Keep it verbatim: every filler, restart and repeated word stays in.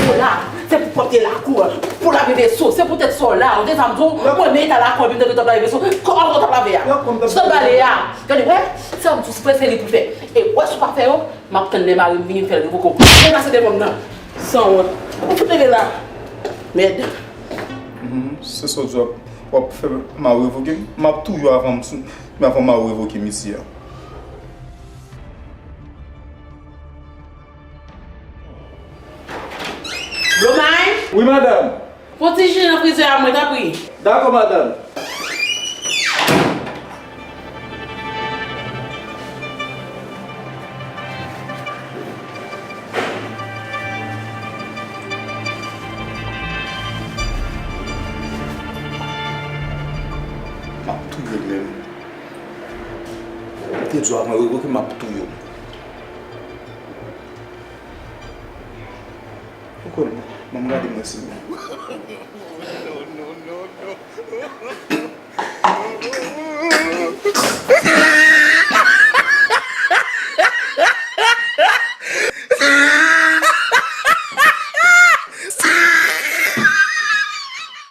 Ou la, se pou pwòpte lakou a, pou lave veso. Se poutèt sa w la. Ou te sa m di w, mwen menm ta lakò, epi m te gen tan lave veso. Kòman w t ap lave a? Sou bale a. Gade, wè, sa m di w, se prese li pou fè. E wè, si w pa fè yo, m ap tann lè mari m vini, m fè l revoke w. Depase devan m nan. Sanwont. Ou fout leve la. Mèd. Mhm, se sa w di w ap, w ap fè mari w revoke m? M ap touye w avan m, avan mari w revoke m isi a. Blomay? Wi, madanm. Fè yon ti jini nan frizè a mwen, tanpri. Dakò, madanm. M ap touye w menm. M te di w avan yo revoke m, m ap touye w. Ou konn, ban m gade mwen si m. Non, non, non, non.